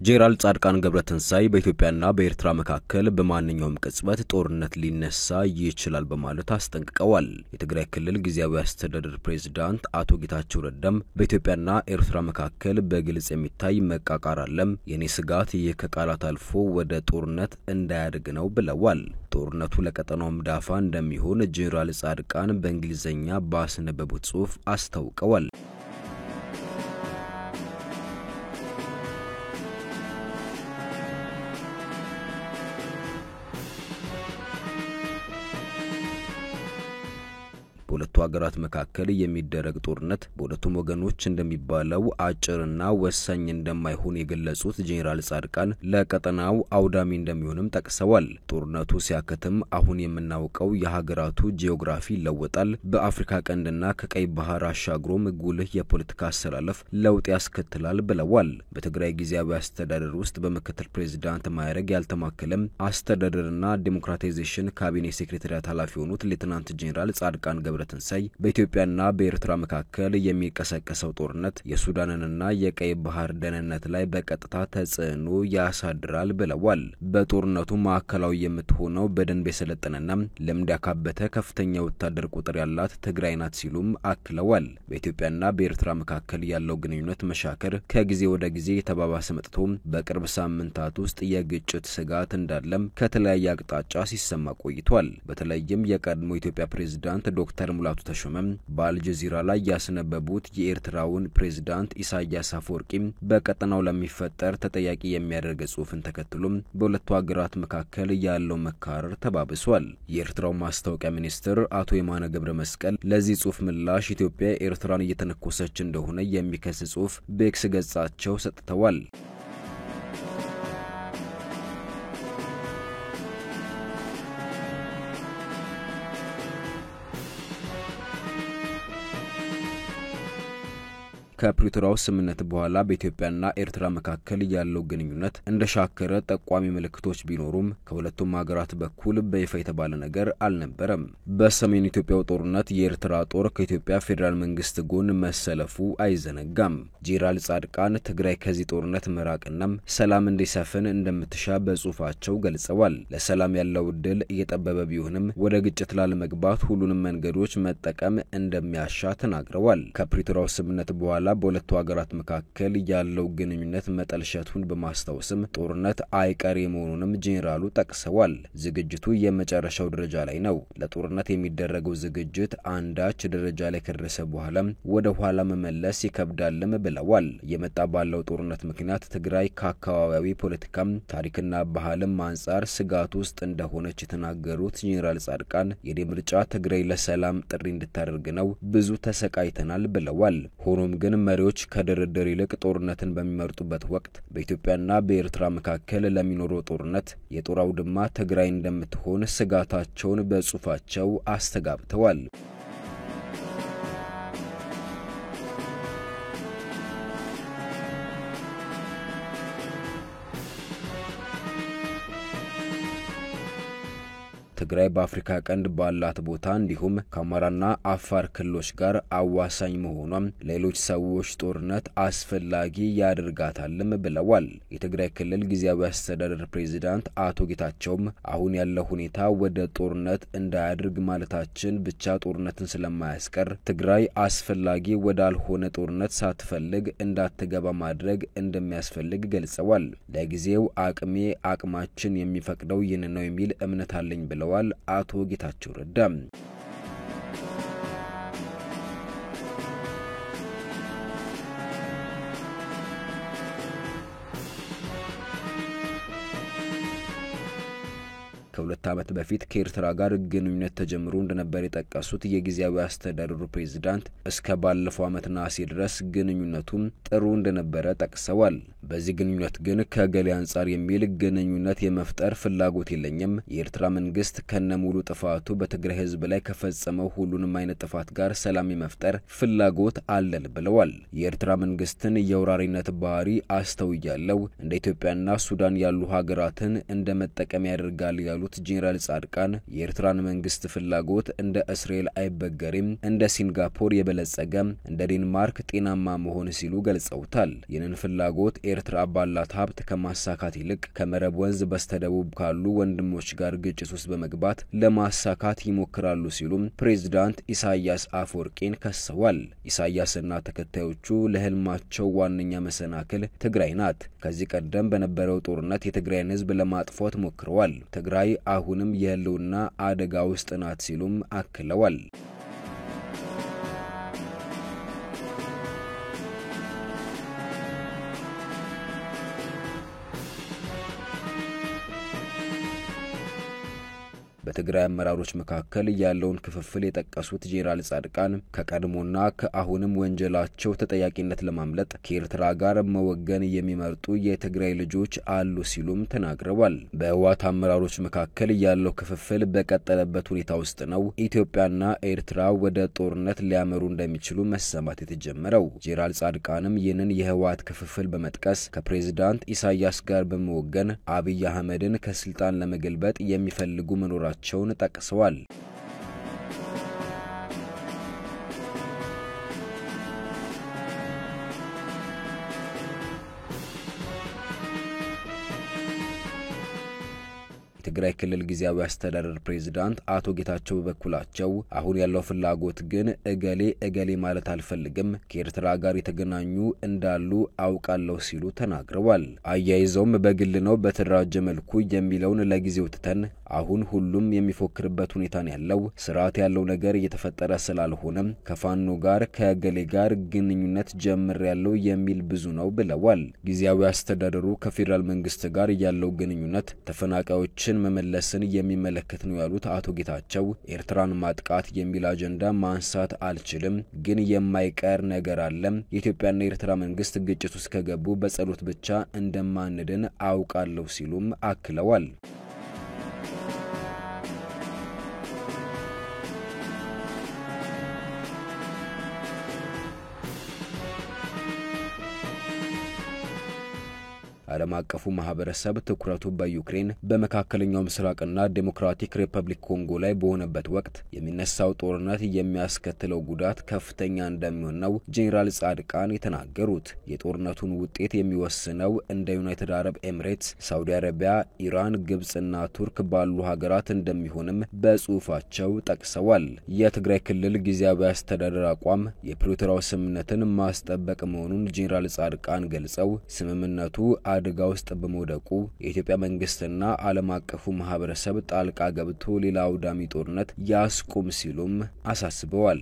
ጄኔራል ጻድቃን ገብረትንሳኤ በኢትዮጵያና በኤርትራ መካከል በማንኛውም ቅጽበት ጦርነት ሊነሳ ይችላል በማለት አስጠንቅቀዋል። የትግራይ ክልል ጊዜያዊ አስተዳደር ፕሬዝዳንት አቶ ጌታቸው ረዳም በኢትዮጵያና ኤርትራ መካከል በግልጽ የሚታይ መቃቃር አለም፣ የኔ ስጋት ይህ ከቃላት አልፎ ወደ ጦርነት እንዳያድግ ነው ብለዋል። ጦርነቱ ለቀጠናውም ዳፋ እንደሚሆን ጄኔራል ጻድቃን በእንግሊዝኛ ባስነበቡት ጽሑፍ አስታውቀዋል። በሁለቱ ሀገራት መካከል የሚደረግ ጦርነት በሁለቱም ወገኖች እንደሚባለው አጭርና ወሳኝ እንደማይሆን የገለጹት ጄኔራል ጻድቃን ለቀጠናው አውዳሚ እንደሚሆንም ጠቅሰዋል። ጦርነቱ ሲያከትም አሁን የምናውቀው የሀገራቱ ጂኦግራፊ ይለወጣል፣ በአፍሪካ ቀንድና ከቀይ ባህር አሻግሮም ጉልህ የፖለቲካ አሰላለፍ ለውጥ ያስከትላል ብለዋል። በትግራይ ጊዜያዊ አስተዳደር ውስጥ በምክትል ፕሬዚዳንት ማዕረግ ያልተማከለም አስተዳደርና ዴሞክራታይዜሽን ካቢኔ ሴክሬታሪያት ኃላፊ የሆኑት ሌተናንት ጄኔራል ጻድቃን ገብረትንሳኤ በኢትዮጵያና በኤርትራ መካከል የሚቀሰቀሰው ጦርነት የሱዳንንና የቀይ ባህር ደህንነት ላይ በቀጥታ ተጽዕኖ ያሳድራል ብለዋል። በጦርነቱ ማዕከላዊ የምትሆነው በደንብ የሰለጠነና ልምድ ያካበተ ከፍተኛ ወታደር ቁጥር ያላት ትግራይ ናት ሲሉም አክለዋል። በኢትዮጵያና በኤርትራ መካከል ያለው ግንኙነት መሻከር ከጊዜ ወደ ጊዜ የተባባሰ መጥቶ በቅርብ ሳምንታት ውስጥ የግጭት ስጋት እንዳለም ከተለያየ አቅጣጫ ሲሰማ ቆይቷል። በተለይም የቀድሞ ኢትዮጵያ ፕሬዝዳንት ዶክተር ሙላቱ ተሾመም በአልጀዚራ ላይ ያስነበቡት የኤርትራውን ፕሬዝዳንት ኢሳያስ አፈወርቂም በቀጠናው ለሚፈጠር ተጠያቂ የሚያደርግ ጽሑፍን ተከትሎም በሁለቱ ሀገራት መካከል ያለው መካረር ተባብሷል። የኤርትራው ማስታወቂያ ሚኒስትር አቶ የማነ ገብረ መስቀል ለዚህ ጽሑፍ ምላሽ ኢትዮጵያ ኤርትራን እየተነኮሰች እንደሆነ የሚከስ ጽሑፍ በኤክስ ገጻቸው ሰጥተዋል። ከፕሪቶሪያው ስምምነት በኋላ በኢትዮጵያና ኤርትራ መካከል ያለው ግንኙነት እንደሻከረ ጠቋሚ ምልክቶች ቢኖሩም ከሁለቱም ሀገራት በኩል በይፋ የተባለ ነገር አልነበረም። በሰሜን ኢትዮጵያው ጦርነት የኤርትራ ጦር ከኢትዮጵያ ፌዴራል መንግስት ጎን መሰለፉ አይዘነጋም። ጄኔራል ጻድቃን ትግራይ ከዚህ ጦርነት መራቅና ሰላም እንዲሰፍን እንደምትሻ በጽሁፋቸው ገልጸዋል። ለሰላም ያለው እድል እየጠበበ ቢሆንም ወደ ግጭት ላለመግባት ሁሉንም መንገዶች መጠቀም እንደሚያሻ ተናግረዋል። ከፕሪቶሪያው ስምምነት በኋላ በሁለቱ ሀገራት መካከል ያለው ግንኙነት መጠልሸቱን በማስታወስም ጦርነት አይቀሬ መሆኑንም ጄኔራሉ ጠቅሰዋል። ዝግጅቱ የመጨረሻው ደረጃ ላይ ነው። ለጦርነት የሚደረገው ዝግጅት አንዳች ደረጃ ላይ ከደረሰ በኋላ ወደ ኋላ መመለስ ይከብዳልም ብለዋል። የመጣ ባለው ጦርነት ምክንያት ትግራይ ከአካባቢያዊ ፖለቲካም ታሪክና ባህልም አንጻር ስጋት ውስጥ እንደሆነች የተናገሩት ጄኔራል ጻድቃን የኔ ምርጫ ትግራይ ለሰላም ጥሪ እንድታደርግ ነው፣ ብዙ ተሰቃይተናል ብለዋል። ሆኖም ግን መሪዎች ከድርድር ይልቅ ጦርነትን በሚመርጡበት ወቅት በኢትዮጵያና በኤርትራ መካከል ለሚኖረው ጦርነት የጦር አውድማ ትግራይ እንደምትሆን ስጋታቸውን በጽሁፋቸው አስተጋብተዋል። ትግራይ በአፍሪካ ቀንድ ባላት ቦታ እንዲሁም ከአማራና አፋር ክልሎች ጋር አዋሳኝ መሆኗም ሌሎች ሰዎች ጦርነት አስፈላጊ ያደርጋታልም ብለዋል። የትግራይ ክልል ጊዜያዊ አስተዳደር ፕሬዝዳንት አቶ ጌታቸውም አሁን ያለው ሁኔታ ወደ ጦርነት እንዳያድርግ ማለታችን ብቻ ጦርነትን ስለማያስቀር ትግራይ አስፈላጊ ወዳልሆነ ጦርነት ሳትፈልግ እንዳትገባ ማድረግ እንደሚያስፈልግ ገልጸዋል። ለጊዜው አቅሜ አቅማችን የሚፈቅደው ይህን ነው የሚል እምነት አለኝ ብለዋል አቶ ጌታቸው ረዳ። ከሁለት ዓመት በፊት ከኤርትራ ጋር ግንኙነት ተጀምሮ እንደነበር የጠቀሱት የጊዜያዊ አስተዳደሩ ፕሬዝዳንት እስከ ባለፈው ዓመት ነሐሴ ድረስ ግንኙነቱም ጥሩ እንደነበረ ጠቅሰዋል። በዚህ ግንኙነት ግን ከገሌ አንጻር የሚል ግንኙነት የመፍጠር ፍላጎት የለኝም። የኤርትራ መንግስት ከነሙሉ ጥፋቱ በትግራይ ሕዝብ ላይ ከፈጸመው ሁሉንም አይነት ጥፋት ጋር ሰላም የመፍጠር ፍላጎት አለን ብለዋል። የኤርትራ መንግስትን የወራሪነት ባህሪ አስተውያለው። እንደ ኢትዮጵያና ሱዳን ያሉ ሀገራትን እንደ መጠቀሚያ ያደርጋል ያሉት ያሉት ጄኔራል ጻድቃን የኤርትራን መንግስት ፍላጎት እንደ እስራኤል አይበገሪም፣ እንደ ሲንጋፖር የበለጸገ፣ እንደ ዴንማርክ ጤናማ መሆን ሲሉ ገልጸውታል። ይህንን ፍላጎት ኤርትራ ባላት ሀብት ከማሳካት ይልቅ ከመረብ ወንዝ በስተደቡብ ካሉ ወንድሞች ጋር ግጭት ውስጥ በመግባት ለማሳካት ይሞክራሉ ሲሉም ፕሬዝዳንት ኢሳያስ አፈወርቂን ከሰዋል። ኢሳያስና ተከታዮቹ ለህልማቸው ዋነኛ መሰናክል ትግራይ ናት። ከዚህ ቀደም በነበረው ጦርነት የትግራይን ህዝብ ለማጥፋት ሞክረዋል። ትግራይ አሁንም የህልውና አደጋ ውስጥ ናት ሲሉም አክለዋል። በትግራይ አመራሮች መካከል ያለውን ክፍፍል የጠቀሱት ጄኔራል ጻድቃን ከቀድሞና ከአሁንም ወንጀላቸው ተጠያቂነት ለማምለጥ ከኤርትራ ጋር መወገን የሚመርጡ የትግራይ ልጆች አሉ ሲሉም ተናግረዋል። በህወሓት አመራሮች መካከል ያለው ክፍፍል በቀጠለበት ሁኔታ ውስጥ ነው ኢትዮጵያና ኤርትራ ወደ ጦርነት ሊያመሩ እንደሚችሉ መሰማት የተጀመረው። ጄኔራል ጻድቃንም ይህንን የህወሓት ክፍፍል በመጥቀስ ከፕሬዝዳንት ኢሳያስ ጋር በመወገን አብይ አህመድን ከስልጣን ለመገልበጥ የሚፈልጉ መኖራቸውን ጠቅሰዋል። የትግራይ ክልል ጊዜያዊ አስተዳደር ፕሬዝዳንት አቶ ጌታቸው በበኩላቸው አሁን ያለው ፍላጎት ግን እገሌ እገሌ ማለት አልፈልግም፣ ከኤርትራ ጋር የተገናኙ እንዳሉ አውቃለሁ ሲሉ ተናግረዋል። አያይዘውም በግል ነው በተደራጀ መልኩ የሚለውን ለጊዜው ትተን አሁን ሁሉም የሚፎክርበት ሁኔታ ነው ያለው። ስርዓት ያለው ነገር እየተፈጠረ ስላልሆነም ከፋኖ ጋር ከገሌ ጋር ግንኙነት ጀምር ያለው የሚል ብዙ ነው ብለዋል። ጊዜያዊ አስተዳደሩ ከፌዴራል መንግስት ጋር ያለው ግንኙነት ተፈናቃዮችን መመለስን የሚመለከት ነው ያሉት አቶ ጌታቸው ኤርትራን ማጥቃት የሚል አጀንዳ ማንሳት አልችልም፣ ግን የማይቀር ነገር አለ። የኢትዮጵያና የኤርትራ መንግስት ግጭት ውስጥ ከገቡ በጸሎት ብቻ እንደማንድን አውቃለሁ ሲሉም አክለዋል። ዓለም አቀፉ ማህበረሰብ ትኩረቱ በዩክሬን፣ በመካከለኛው ምስራቅና ዴሞክራቲክ ሪፐብሊክ ኮንጎ ላይ በሆነበት ወቅት የሚነሳው ጦርነት የሚያስከትለው ጉዳት ከፍተኛ እንደሚሆን ነው ጄኔራል ጻድቃን የተናገሩት። የጦርነቱን ውጤት የሚወስነው እንደ ዩናይትድ አረብ ኤሚሬትስ፣ ሳውዲ አረቢያ፣ ኢራን፣ ግብጽና ቱርክ ባሉ ሀገራት እንደሚሆንም በጽሁፋቸው ጠቅሰዋል። የትግራይ ክልል ጊዜያዊ አስተዳደር አቋም የፕሪቶሪያው ስምምነትን ማስጠበቅ መሆኑን ጄኔራል ጻድቃን ገልጸው ስምምነቱ አደጋ ውስጥ በመውደቁ የኢትዮጵያ መንግስትና ዓለም አቀፉ ማህበረሰብ ጣልቃ ገብቶ ሌላ አውዳሚ ጦርነት ያስቁም ሲሉም አሳስበዋል።